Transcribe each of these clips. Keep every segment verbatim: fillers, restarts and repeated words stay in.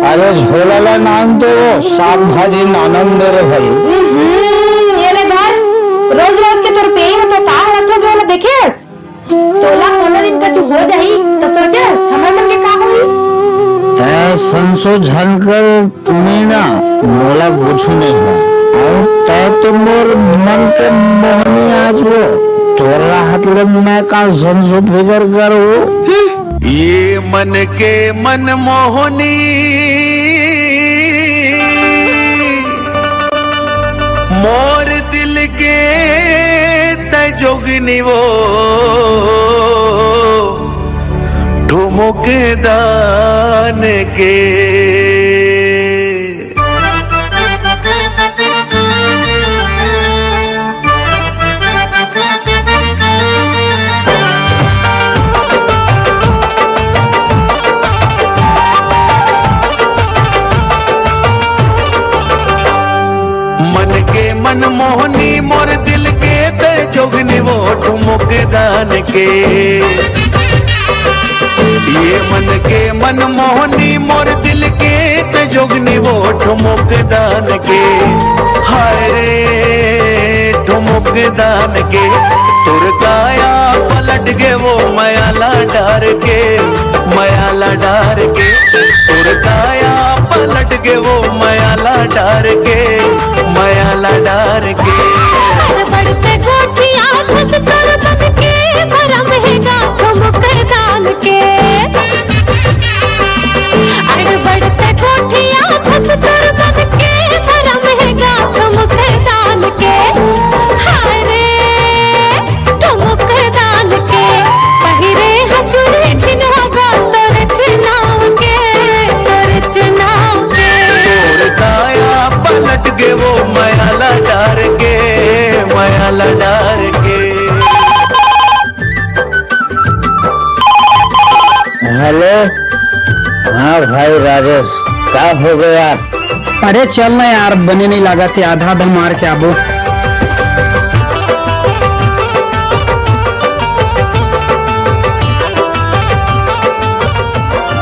अरे झोला ला नान तो वो साग भाजी नानन दे रे भाई। हम्म, ये ले धर। रोज रोज के तोर पेई में तो का हालत हो गया, देखेस? तोला कोनो दिन कछु हो जाही, त सोचस, हमर मन के का होही? तै संसो झन कर मीना, मोला कुछु नहीं हो। अउ तै तो मोर मन के मोहनी आज वो, तोर राहत ले मैं का संसो फिकर करूँ? ये मन के मनमोहनी, मोर दिल के तै जोगनी वो, ठुमुक दान के। मन के मनमोहनी मोर दिल के तै जोगनी वो ठुमुक दान के। ये मन के मनमोहनी मोर दिल के तै जोगनी वो ठुमुक दान के। हाय रे ठुमुक दान के, तोर काया पलट गे वो मयाला डार के, मयाला डार के। तोर काया पलट गे वो मयाला डार के, मयाला डार के। अरे बढ़ते गोठिया धस तोर मन के भरम हे गा ठुमुक दान के। अरे बढ़ते गोठिया धस तोर मन के भरम हे गा ठुमुक दान के। हाय रे ठुमुक दान के, पहिरे ह चूड़ी खिनवा गा तोर चुनाव के, तोर चुनाव के। तोर काया पलट गे वो मयाला डार के, मयाला डार के। हेलो। हाँ भाई राजेश, का हो गया? अरे चल ना यार, बने नहीं लागत हे, आधा आधा मार के आबो।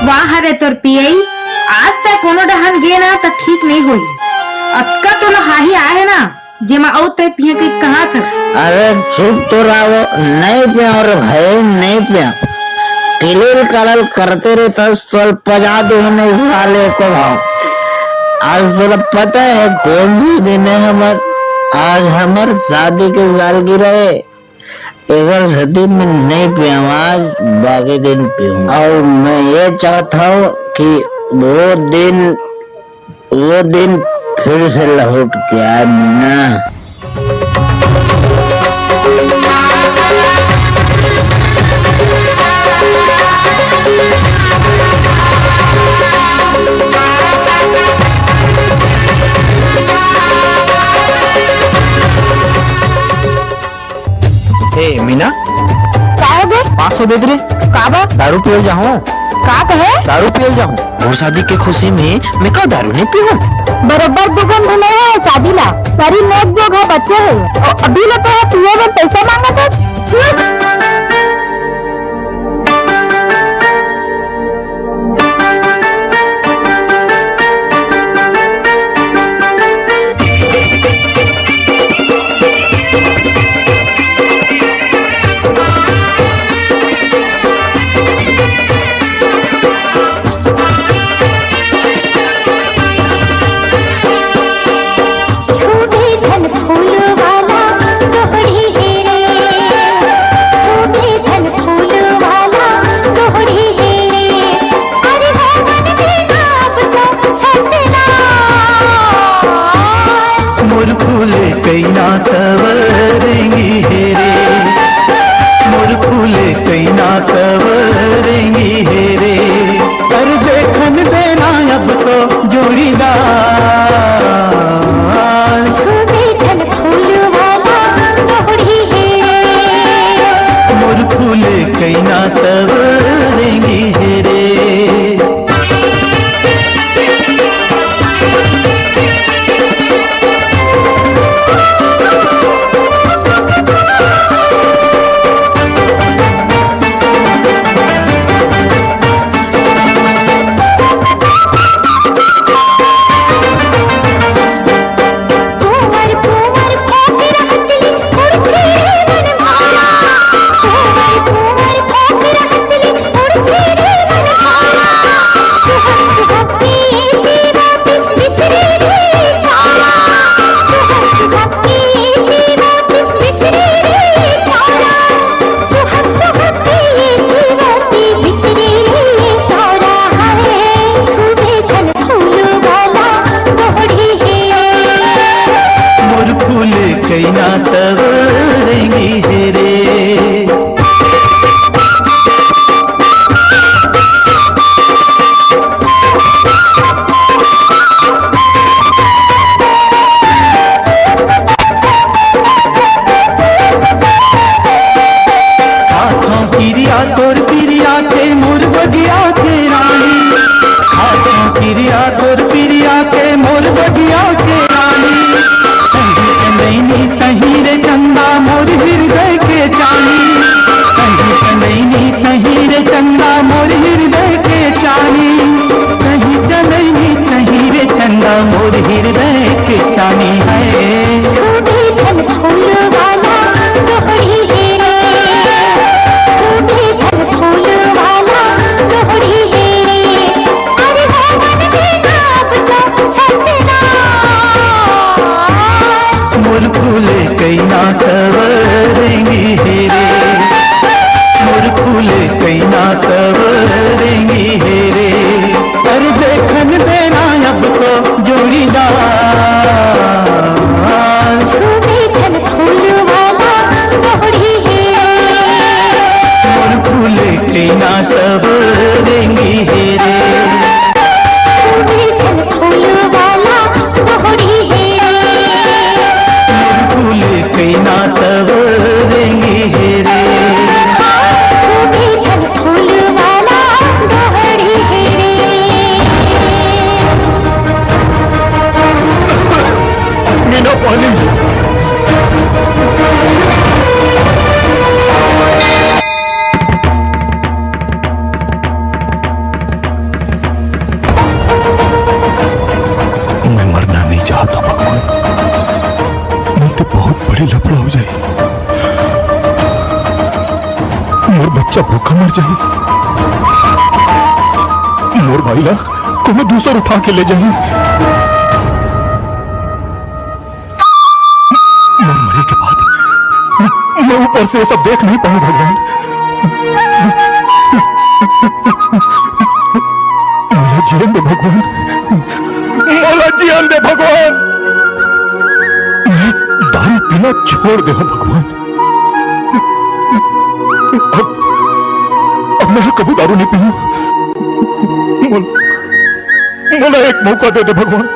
वाह रे तोर पियई, आज तक कोनो डहन गे ना त ठीक नहीं होई। अतका तोला हाही आए हे ना, जेमा अउ तय पिए के कहात हस। अरे चुप तो रहो, नहीं पियो रे भाई, नहीं पियो। किलिल कलल करते रहता, तोल पजा दूं नहीं साले को भाव। आज तोला पता है कौन सी दिन है हमर? आज हमर शादी के सालगिरह है। एकर सेती मैं नहीं पियम आज, बाकी दिन पीऊँ। और मैं ये चाहता हूँ कि वो दिन वो दिन फिर से लौट के आए मीना। ए मीना, का हो बे? पाँच सौ दे दे रे। का बा? दारू पियल जाहूँ। का कहे? दारू पियल जाहूँ। मोर शादी के खुशी में मैं का दारू नहीं पीहूँ? बरोबर दुगन भुले है शादी ला, सारी नोट जोग है बच्चे है। अभी ले तो पिए में पैसा मांगत हस। किरिया तोर पिरिया के मोर बगिया के रानी, तहीं चंदैनी तहीं रे चंदा मोर हृदय के चानी, तहीं चंदैनी तहीं रे चंदा मोर हृदय के चानी, तहीं चंदैनी तहीं रे चंदा मोर हृदय के चानी है। सूबे झन फूल वाला डोहड़ी हे रे, सूबे झन फूल वाला डोहड़ी हे रे। अरे मोहन के नाम तो छंदना। मोर फूल कइना सवरेंगी हे रे, मोर फूल कइना सवरेंगी हे रे। अरे देखन देना अब तो जोड़ीदार। छूबे झन फूल वाला डोहड़ी हे। मोर फूल के ना सब रेंगी हे रे। छूबे झन फूल वाला डोहड़ी हे। मोर फूल के ना सब रेंगी हे रे। छूबे झन फूल वाला डोहड़ी हे रे। मीना पानी। मैं मरना नहीं चाहता भगवान, नहीं तो बहुत बड़ी लफड़ा हो जाए। मोर बच्चा भूखा मर जाए, मोर भाई ला कोनो दूसर उठा के ले जाए। मोर मरे के बाद मैं ऊपर से ये सब देख नहीं पाऊं भगवान। मोला जीवन दे भगवान, मोला जीवन दे भगवान। मैं दारू पीना छोड़ दे हूं भगवान। अब, अब मैं कभी दारू नहीं पीऊं। मोल, मोला एक मौका दे दे भगवान,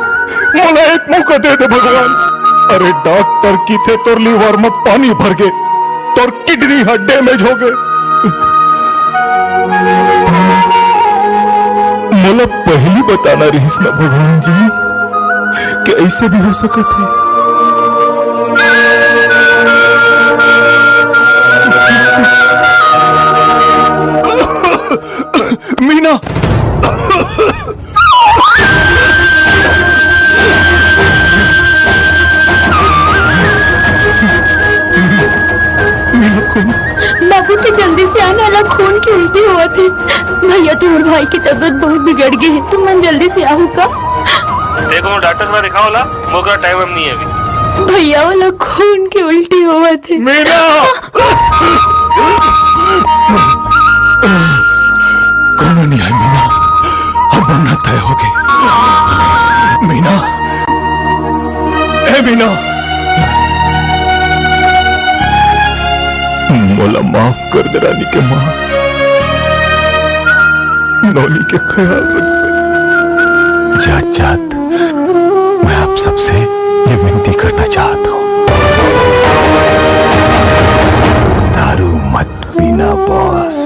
मोला एक मौका दे दे भगवान। अरे डॉक्टर किथे तोर लिवर में पानी भर गे, तोर किडनी ह डैमेज हो गे। मोला पहली बताना रहिस ना भगवान जी कि ऐसे भी हो सकत है। मीना, मीना खून। बाबू, तैं जल्दी से आना, ला खून के उल्टी होवत हे। भैया, तोर भाई के तबीयत बहुत बिगड़ गे हे, तुमन जल्दी से आहू का? देखो, डॉक्टर ला दिखाओ ला, मोकरा टाइम हम नहीं है अभी। भैया, वाला खून के उल्टी होवत हे। मीना! कोनो नहीं आय मीना, अब मरना तय हो गे। मीना, ए मीना, मोला माफ कर दे रानी के माँ, नोनी के ख्याल रख। जात जात मैं आप सबसे ये विनती करना चाहता हूँ, दारू मत पीना बॉस।